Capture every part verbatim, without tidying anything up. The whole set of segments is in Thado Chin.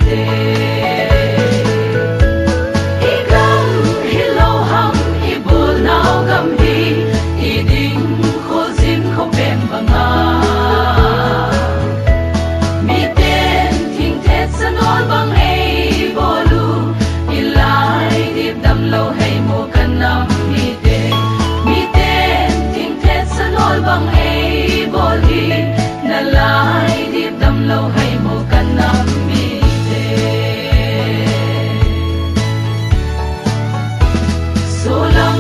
I gam hilou ham, i bolnau gam hi, i ding kho jin kho pem banga. Miten thingthet sanol bang ei bol u, i lai dip damlou hei mo ka nam mite. Miten thingthet sanol bang ei bol hi, na lai dip damlou hei mo ka nam mite. Solam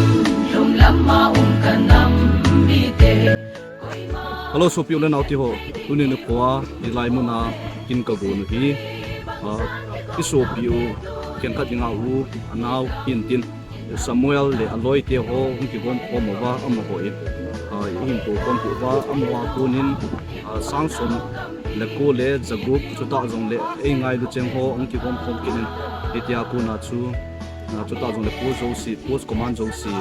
lhumlam a um ka nam mite. Hello, sopi u le nao te ho. Tuni nikho a, hilai mun a kin ka gon u hi, ah, i sopi u, khenkhat dinga u, anao, hintin, Samuel le aloi te ho, hung kigom khom uva, amaho in, ah, i hin to khom uva, amaho a konin, ah, sang som le ko le ja gup, chutah jongle ei ngailu cheng ho, hung kigom khom kit in, hitia kona chu, ah, chutah jongle post jouse, post command jouse,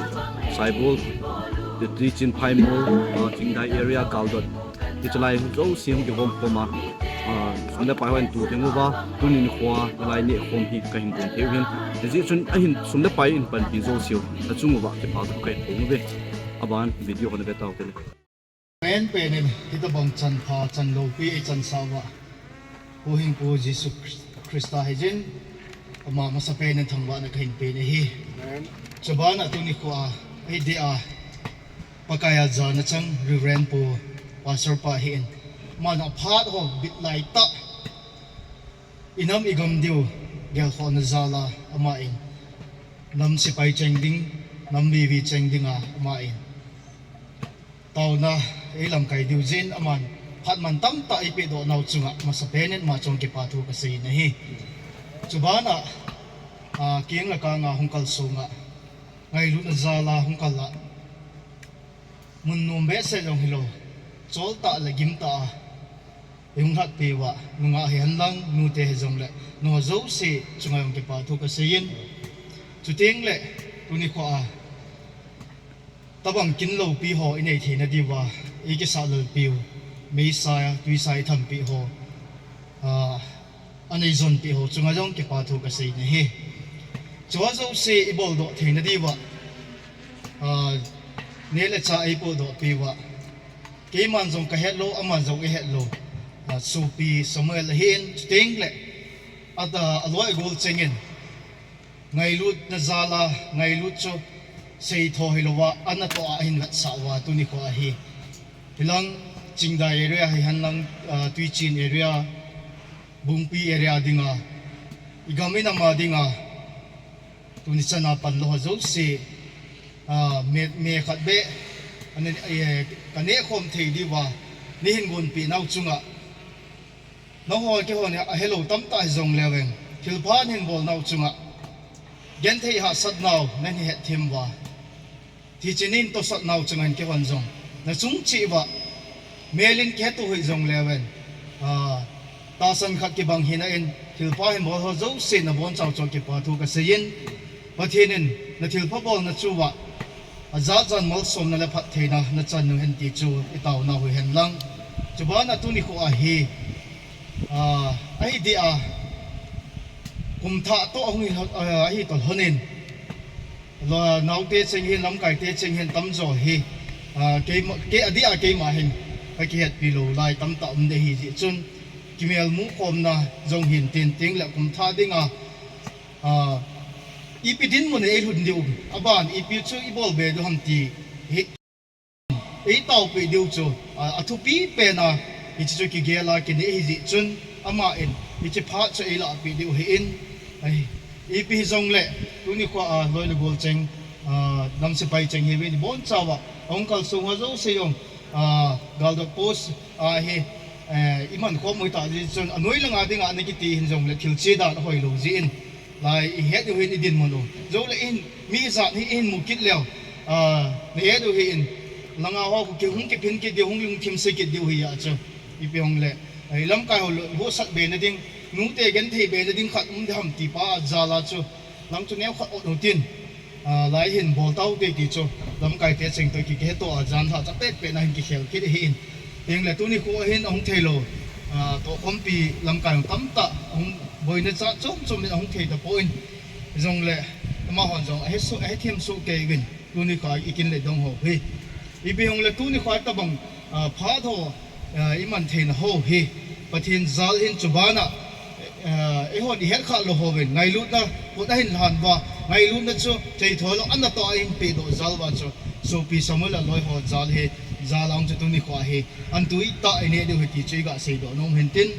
Saibol, Tuichin, Phaimol, ah, Chingdai area, Galdot, hiche lai jouse hung kigom khom a, ah, sum le pai ho in to theng uva, tuni nikho a, hilai neh khom hi ka hin gon thei u hin. Hijeh chun ahin sum le pai in panpi jouse u, achung uva, kipa thu ka hin phong uve. Aban video ho na ve tau te le. Pen pen in, hitabang chan pha, chan loupi ei chansah uva, Pu Hing Pu Jesu Khrista hijin, ama masapen in thangvahna ka hin pen ahi. Amen. Chuban a tuni nikho a, ei dei a, Pakai a jana chang Reverend Pu Pastor pa hi in, aman aphat ho bit lai tah, i nam i gam diu gelkhohna jal a, ama in nam sepai cheng ding, nam vivi cheng dinga, ama in taona ei lamkai diu jin, aman phat man tamtah ei pehdoh nau chunga, masapen in ama chunga kipa thu ka sei in ahi. Chuban a, ah, keng le kang a hung kalsong a, ngailutna jal a hung kal a, mun nom behseh jong hilou, chol tah le gim tah a, ei hung lhatpi uva, nungah hihen lang, nute hijongle, nangho jouse chunga jong kipa thu ka sei in. Chuteng le, tuni nikho a, tabang kin loupi ho i nei theina diuva, ei kisah lalpiu, meisa, tuisa i thampeh ho, ah, anei jonpeh ho chunga jong kipa thu ka sei in ahi. Chua jouse i boldoh theina diuva, ah, neh le chah ei pohdoh peh uva, keiman jong ka het lou, aman jong ei het lou, ah, sopi Samuel ahin, chuteng le, ata, aloi agol cheng in, ngailutna jal a, ngailut chu seitho hilouva, anatoh a ahin vetsah uva, tuni nikho a hi. Hilang Chingdai area hihen lang, ah, Tuichin area, Bungpi area dinga, i gam i nam a dinga, tuni chan a panla ho jouse, ah, me, me khat beh, ani, eh, ka neh khom thei diuva, nei hin gonpeh nau chunga, nangho keihon ahelou tamtah hijongle veng, thilpha nei hin bol nau chunga, genthei hahsat nau nei hin hetthem uva, thichen in tosot nau chunga hin keihon jong, na chung cheh uva, mel in kiheto hih jongle veng, ah, tahsan khat kibang hina in, thilpha hin bol ho jouse na bonchau chunga kipa thu ka sei in, Pathen in na thilpha bolna chu uva, ajat jan malsomna le phattheina na chan u hen ti chu i taona u hihen lang. Chuban a tuni nikho a hi, ah, ahi deh a, kum thah toh ahung hi, ah, ahi toh lhon in, naote cheng hin, lamkaite cheng hin tamjo hi, ah, keima, kei adeh a keima hin ka kihetpi lou lai tamtah um ding ahi jeh chun, kimelmu khomna jong hin tinteng le kum thah dinga, ah, ipi dinmun a ei lhun diu, aban ipi chu i bolbe diu ham ti hi, ei taopeh diu chu, ah, athupi pen a, hiche chu kigel a kinei ahi jeh chun, aman hiche phat chu ei lahpeh diu ahin, ai, ipi hijongle, tuni nikho a, loi le gol cheng, ah, nam sepai cheng hiuvin, ibonchauva ahung kalsong ho jouse jong, ah, Galdot Post a hi, eh, i man khom u ahi tah jeh chun, anoi langa dinga ana kiti hin jongle thil che dan ahoi lou jeh in, lai i het u hin i dinmun u. Jongle in, mi ijat hi i hin mu kit leu, ah, na het u hin, langa ho khu kihung kiphin kit diu, hung lungthim se kit diu ahi a chu. Ipi hijongle, eh, lamkai ho lhuhsat be na ding, nute genthei be na ding khat um ding ham ti pa jal a chu, lang chu neokhat ot u tin, ah, lai hin bol taute ti chu, lamkaite cheng toh ki, kiheto a jan lhah cha pet pet na hin kikhel kit ahin. Tengle tuni nikho hin ahung thei lou, ah, tohkhompi lamkai tamtah ahung Boina cha chom chom in ahung thei tapon, jongle amahon jong ahe so, ahe them so kei uvin, tuni kha i kin le dong ho hi. Ipi hung le tuni kha tabang, ah, phat ho, ah, i man theina ho hi, Pathen jal hin chubana, ah, eihon i het kha lou ho vin, ngailutna, put ahin lhan va, ngailutna chu, chei thoi lou, ana to ahin pe do jal va chu, sopi Samuel a loi ho jal hi, jal ang chu tuni kha hi, an tui ta i ne diu hi ti chu i ga sei do nom hin tin,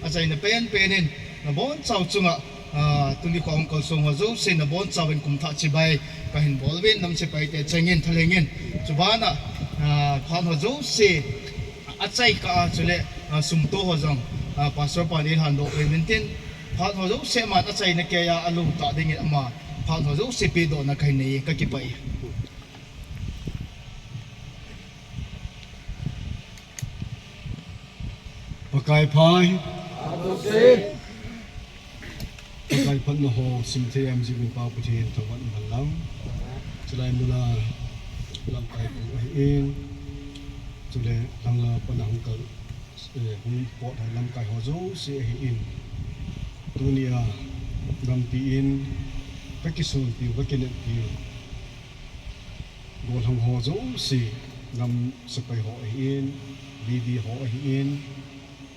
achaina pen pen in, na bon chau chunga, Ah, tuni kho hung kalsong ho jouse na bon chauvin kum thah chibai kahin bol uvin, nam sepai te chengin thalengin. Chubana, ah, phat ho jouse achai kah a chule, ah, sum to ho jong, ah, Pastor pan eilhan doh peh uvin tin. Phat ho jouse aman achaina keiya alou tah dingin ama phat ho jouse pedoh na kahin nei, kakipah e. Pakai phat. Pakai phatna ho simthei em jing in Pa Pathen thangvah in umhen lang. Chulai muna lamkai pu ahin. Chule langla pana hung kal, eh, hung pot hai lamkai ho jouse ahin. Tunia nampi in kakisunpiu, kakineppiu. Gollhang ho jouse, nam sepai ho ahin, V V ho ahin,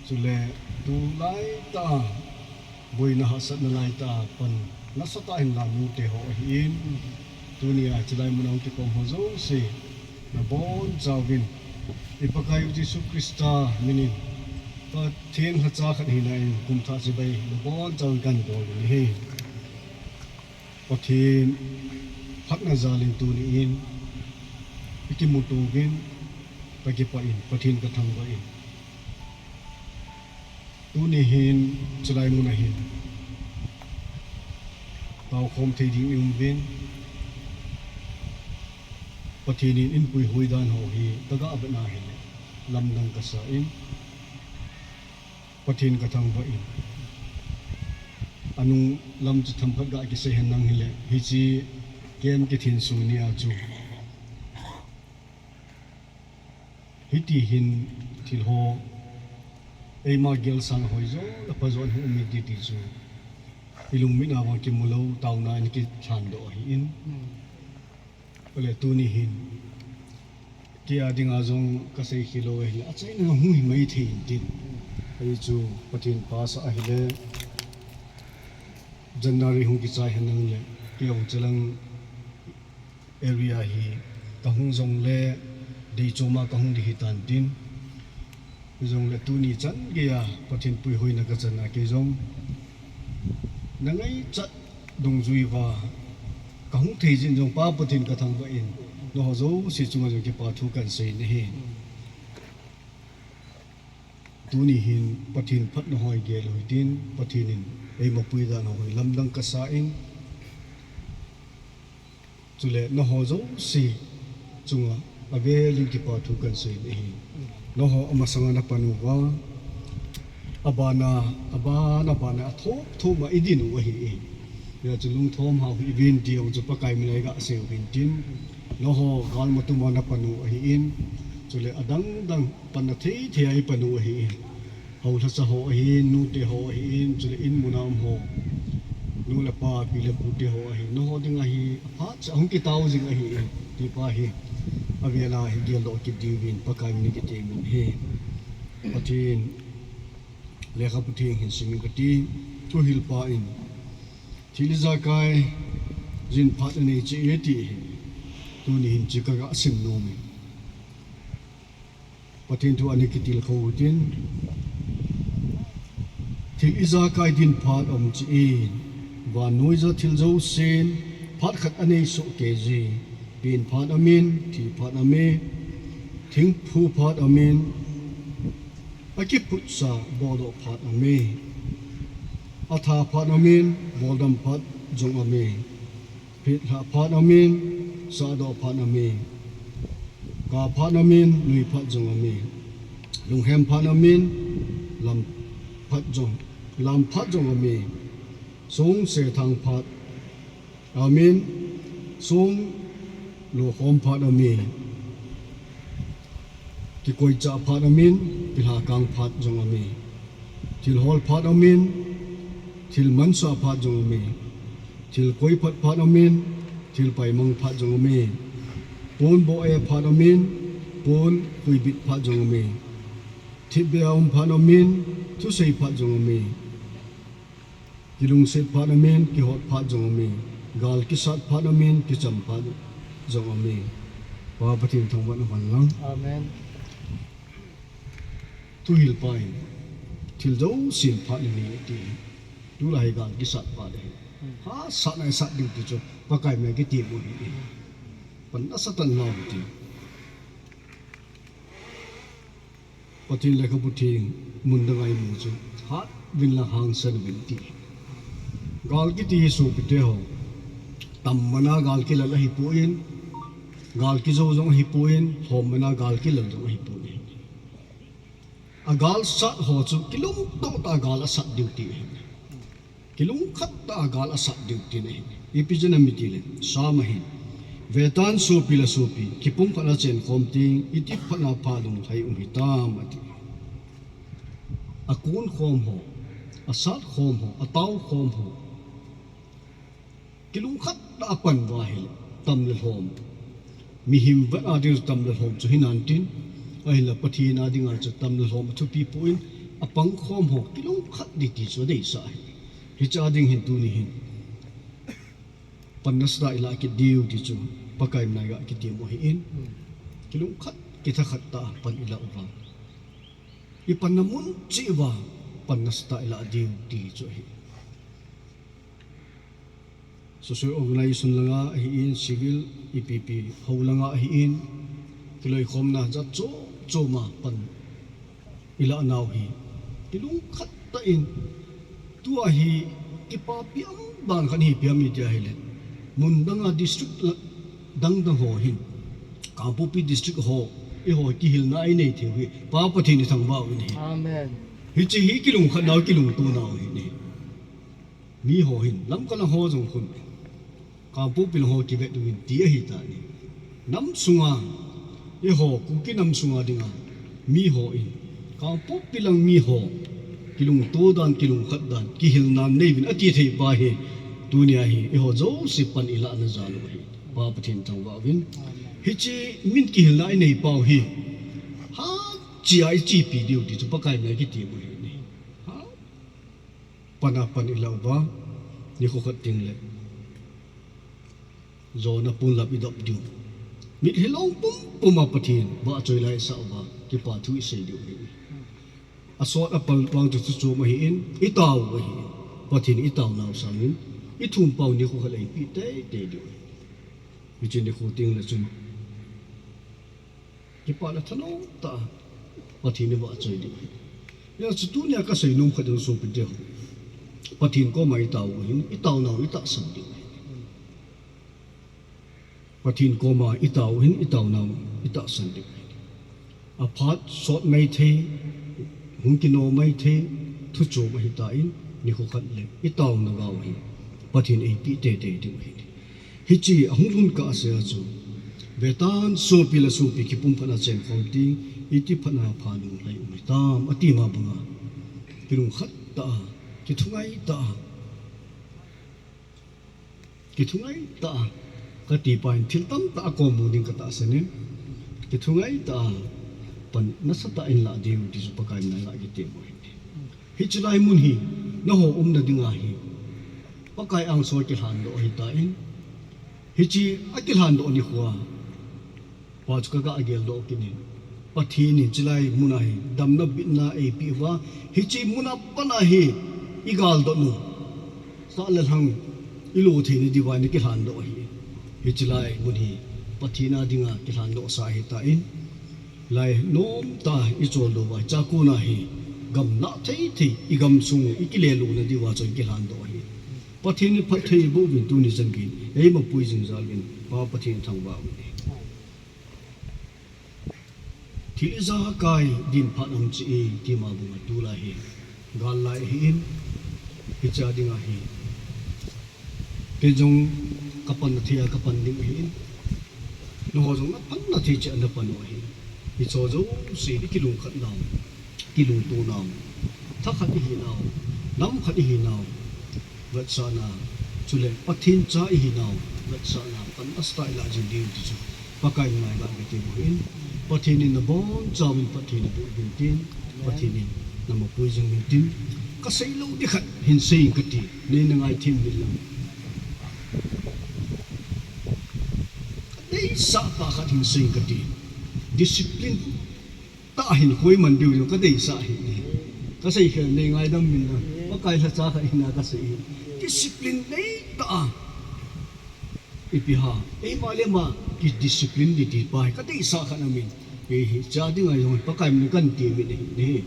chule tulai tah a, boina hahsatna lai tah a pan nasatah a hin lam nute ho ahin, tunia chulai muna hung kikhom ho jouse, na bon chauvin, i Pakai u Jesu Christa minin, Pathen lhacha khat hina in, kum thah chibai, na bon chauvin kahin bol u ahi. Pathen phatna jal in tuni in, i kimuto uvin, kakipah in, Pathen kathangvah in. Tuni hin, chulai muna hin, taokhom thei ding i um uvin, Pathen in eipuihui dan ho hi, kaga vetna hile, lamdang kasa in, Pathen kathangvah in. Anung lam chu themkhat ga kisei hen lang hile, hiche camp kithin sung nia chu. Hiti hin thil ho, eima gel sang hoi jo, le pha jo hung um e ti ti chu. I lungmit na vang kimu lou, taona in kilhan doh ahin. Ole tuni hin, kei a dinga jong kasei khel lou ahile, achaina hung hi mai thei in tin. Ahi chu Pathen phat sa ahile, January hung kichai hen lang le, kei jong chulang area hi kahung jongle, deichoma kahung ding hitan tin. Jongle tuni chan geiya Pathen puihoina kachan a kei jong na ngaichat dungjui uva kahung thei jin jong Pa Pathen kathangvah in, nangho jouse chunga jong kipa thu kahin sei in ahi. Tuni hin Pathen phatna ho hi gel u hitin, Pathen in eima pui dan ho hi lamdang kasa in, chule nangho jouse chunga avel in kipa thu kahin sei in ahi. Nangho amasanga napan uva, abana, abana, abana, athom thom a i din u ahi e. Hijeh chun lungthom hao hih uvin ti jong chu Pakai min a i ga sei u hin tin, nangho galma tuma napan u ahin, chule adang dang panna thei thei a i pan u ahin. Hao lhacha ho ahin, nute ho ahin, chule in muna um ho, nu le pa, pi le pute ho ahin, nangho dinga hi aphat cha hung kitao jing ahin, ti pa hi, avela hi geldoh kit diuvin Pakai min in kitem in ahi. Pathen lekhabu theng hin sim in kati, Thuhilpa in thil ijakai jin phat anei cheh e ti hi, tuni hin chu kaga sim nom in. Pathen thu ana kitilkhou u hitin, thil ijakai din phat aum cheh e, vannoi a thil jousen phat khat anei soh kei je, pen phat aumin, thi phat aume, thingphu phat aumin, akiphutsa boldoh phat aume, atha phat aumin, boldam phat jong aume, phetlhah phat aumin, sahdoh phat aume, kap phat aumin, nui phat jong aume, lunghem phat aumin, lam phat jong, lam phat jong aume, song sethang phat aumin, song lokhom phat aume, kikoichah phat aumin, pilhakang phat jong aume, thilhol phat aumin, Thil mansah phat jong aume. Thil koi phat phat aumin, thil paimang phat jong aume. Pon boh e phat aumin, pon kuibit phat jong aume. Thipbeh a um phat aumin, thusei phat jong aume. Kilungset phat aumin, kihot phat jong aume. Gal kisat phat aumin, kicham phat jong aume. Pa Pathen thangvah in umhen lang. Amen. Thuhilpa in, thil jousen phat in nei ati. Tulai hi gal kisat phat ahi. Hahsatna isat diu ti chu, Pakai min a kitem u ahi. Pan nasatah in nau hiti. Pathen lekhabu theng mun danga imu chu, hat uvin lang hangsan uvin ati. Gal kiti hi sopite ho, tam mana gal kilal ahipoi, gal kijou jong ahipoi, lhom mana gal kilal jong ahipoi. Agal sat ho chu kilungtoh tah a gal asat diu ti ahi. Kilungkhat tah a gal asat diu tina ahi. Ipi jeh ham itile, Sam a hin, vetan sopi le sopi, kipumkhat a chenkhom teng, iti phatna pha lunglhai um hitam ati. Akonkhom ho, asatkhom ho, ataokhom ho, kilungkhat tah a pan uva ahile, tam le lhom. Mihem vet a ding chu tam le lhom chu hinantin, ahinla Pathen a dinga chu tam le lhom athupi poi, apangkhom ho kilungkhat ding ti chu adeisah ahi. Hiche a ding hin tuni hin pan nasatah ilah kit diu ti chu Pakai min a iga kitem u ahin. Kilungkhat, kithakhat tah a pan ilah uva, ipanna mun cheh uva pan nasatah ilah diu ti chu ahi. Social organization langa ahin, civil, ipi ipi ho langa ahin, kiloikhomna jat chom chom a pan ilah nau hi kilungkhat tah in, tua hi kipapi um dan khat hi ipi ham iti ahile, mun danga district la-, dang dang ho hin, Kangpokpi district ho, eiho kihilna einei theiu hi Pa Pathen ithangvah uvin ahi. Amen. Hiche hi kilungkhat nau, kilungto nau ahi. Miho hin, Lamka lang ho jong khun, Kangpokpi lang ho kivet uvin ti ahitai. Nam sunga, eiho Kuki nam sunga dinga, miho in, Kangpokpi lang miho, kilungto dan, kilungkhat dan, kihilna neiuvin ati thei pa hi, tunia hi eiho jouse pan ilahna jal u ahi. Pa Pathen thangvah uvin. Hiche min kihilna inei pau hi, hat cheh a ichepi diu ti chu Pakai min a kitem u ahi. Hat pan a pan ilah uva, nikho khat tengle jona ponlap idop diu. Mitlhi long pumpum a Pathen vahchoi la isah uva, kipa thu isei diu ahi. Asot apal vang chu thuchom ahin, itao u ahi. Pathen itaonau sangin, ithum pau nikho khat le eipeh teitei diu ahi. Hiche nikho tengle chun, kipa le thanom tah a Pathen ivahchoi diu ahi. Hijeh chun tunia kasei nom khat ding sopite ho, Pathen koma itao u ahin, itaonau itahsan diu ahi. Pathen koma itao u ahin, itaonau itahsan diu ahi. Aphat sot maithei, hung kino maithei, thuchom ahitan, nikho khat le itaonau hi Pathen eipeh teitei diu ahi. Hiche ahung lhun kahsea chu, vetan sopi le sopi kipumkhat a chenkhom teng, iti phatna pha lunglhai um hitam ati ma banga, kilungkhat tah a, kithungai tah a, kithungai tah a, kati pa hin thil tamtah akomu ding katahsan in, kithungai tah a, pan nasatah in lah diu ti chu Pakai min a iga kitem u ahi. Hiche lai mun hi, nangho umna dinga hi, Pakai angsunga kilhandoh ahitan, hiche akilhandoh nikhoa, pa chu kaga geldoh kit in, Pathen in hiche lai muna hi damna bitna eipeh uva, hiche muna pat a hi igaldot u, sah le lhang ilu theina diuva ina kilhandoh ahi. Hiche lai mun hi Pathen a dinga kilhandohsa ahitan, lai nomtah a icholdo uva, hichea kona hi gamlah thei thei, igamsung ikileluna diuva chu kilhandoh ahi. Pathen in phatthei eiboh uvin tuni chan geiyin eimapui jing jal uvin, Pa Pathen thangvah uvin. Thil ijakai din phat um cheh e, tima banga tulai hi gal lai ahin, hichea dinga hi kei jong kapanna thei a kapan ding ahin, nangho jong napanna thei cheh a napan u ahi. Hicheho jouse ikilungkhat nau, kilungto nau, thakhat ihi nau, nam khat ihi nau, Vetsahna, chule Pathen cha ihinau, vetsahna, pan asta ilah jing diu ti chu, Pakai min a iga kiti boh in, Pathen in nabonchauvin phatthei naboh uvin tin, Pathen in namapui jing uvin tin, kasei lou ding khat hin sei in kati, nei na ngaithem uvin lang. Kadeisah tah khat hin sei in kati, discipline tah hinkho iman diu jong kadeisah ahi. Kasei khel nei ngaidam uvin lang. Pakai lhacha khat hina kasei hi. Discipline nei tah a. Ipi ham. Eima le eima kidiscipline di ti pa hi kadeisah khat aum in. Kei hiche dinga jong Pakai min a kati min ahi.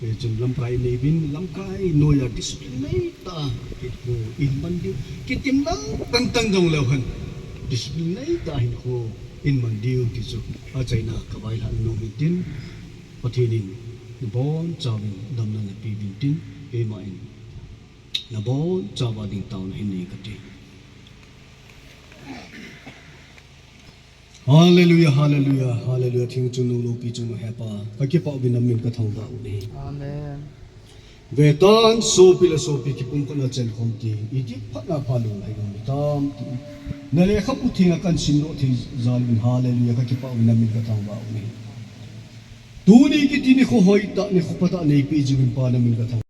Hichun lamkai nei uvin, lamkai noiya discipline nei tah a hinkho iman diu. Kitim nang tangtang jong leu hen. Discipline nei tah a hinkho iman diu ti chu achaina kavailhah nom in tin, Pathen in nabonchauvin damna napeh uvin tin, keima in nabonchauva ding taona hin nei kati. Hallelujah, hallelujah, hallelujah. Theng chungnung loupi chungnung hepa, kakipah uvin namin kathangvah u ahi. Amen. Vetan sopi le sopi kipumkhatna chenkhom ti, iti phatna pha lunglhai jong hitam ti. Nalekhabu thenga kahin simdoh thei jal uvin, hallelujah, kakipah uvin namin kathangvah u ahi. Tuni kiti nikho hoitah, nikho phatah neipeh jing uvin Pa namin kathang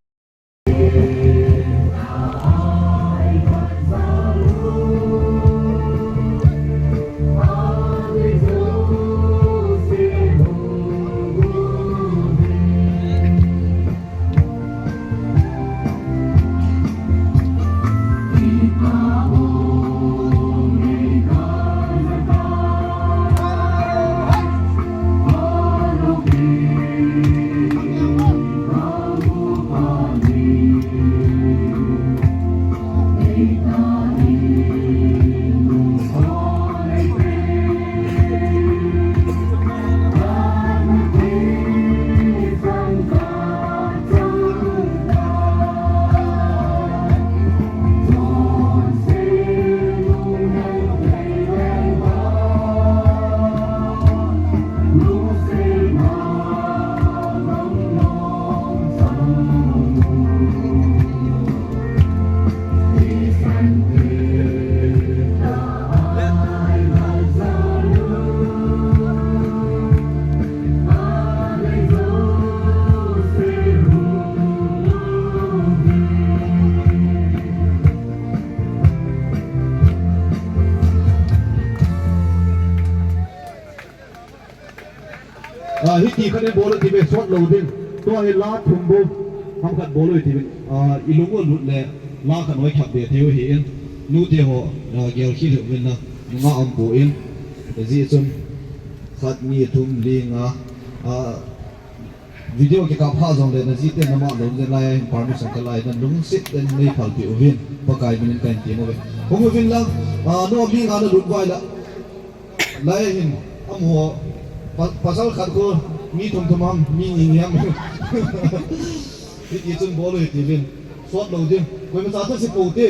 Ah, hiti khat in bol u hite, sot lou ding. Tua hi la thum bou, ham khat bol u hite. Ah, i lung u lut le, la khat noi khat be thei u ahin. Nute ho, ah, gel khel uvin lang, nungah um poi. Hijeh chun, khat, ni, thum, li, nga, ah, video kikap pha jongle, naji ten nama lou le lai, permission ka lai, nalungset ten nei phalpeh uvin, Pakai min in kahin tem uve. Hung uvin lang, ah, no mi nga na lut vai la. Lai hin, amaho, pa-, pasal khat khu, mi thum thum ham, mi ni ni ham. Hiti chun bol u hite uvin. Sot lou ding. Koima cha thase pou te.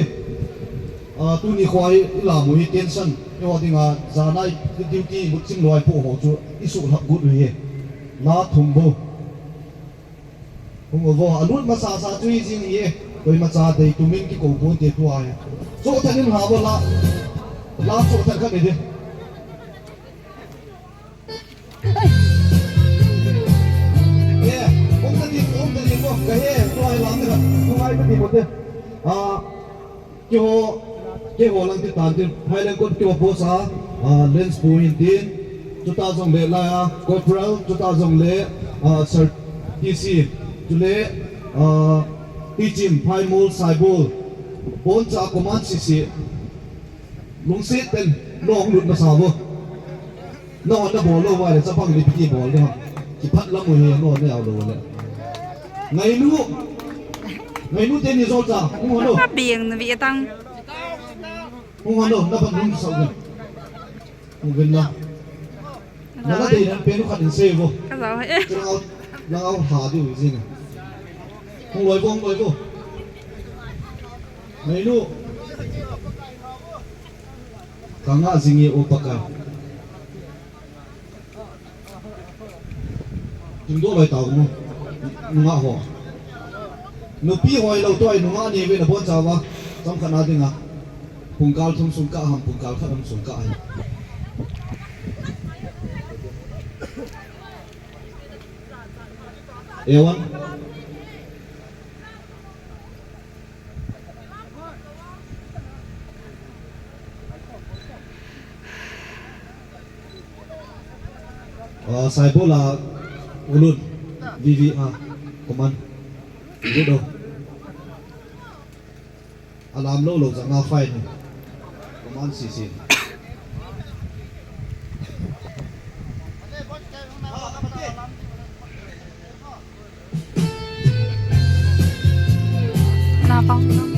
Ah, tuni kho hi i lam u hi tension. Eiho dinga, jan a i duty mutsim lou a i poh ho chu i suhlhap got u hi. La thum bou. Hung uvo, alut masasa chu hijing ahi e. Koimacha deitum in kikou ponte tua hi. Chohthat in ha uvo la. La chohthat khat nei ding. E, um ta ding, um ta ding mo. Ka he, tua hi lam ni khat. Tua hi ta ding mo te. Ah, Keiho, keiho lang ti tan tin, Highland Court keiho boss a, ah, Lance Pu hin tin, chuta jongle lai a, Corporal, chuta jongle, ah, Sir T C, chule, ah, Teaching, Phaimol, Saibol, boncha command sisi, lungset ten, lou hung lut masa uvo. Nangho nabol lou uva le chapang le piti bol le ha. Kiphat lam u hi nangho na jao lou le. Ngainu. Ngainu teni jol cha. Hung hon o. Abeng na vi tang. Hung hon o. Na ban hung sau le. Hung vin na. Na la dei nan pen u khat in sei uvo. Ka jao e. Chu nangho, nangho ha diu jing. Hung loi uvo, hung loi uvo. Ngainu. Ka ngah jing e o Pakai. Tingdoh loi tau mo. Nungah ho. Nupi ho hilou tua hi nungah nei ve nabonchauva. Chomkhat na dinga pungkal thum sung kah ham, pungkal khat ham sung kah ham. A one. Ah, Saibol a Ulun, V V A, command. Good o. Alam lou lou janga fine. Command sisi. Napang.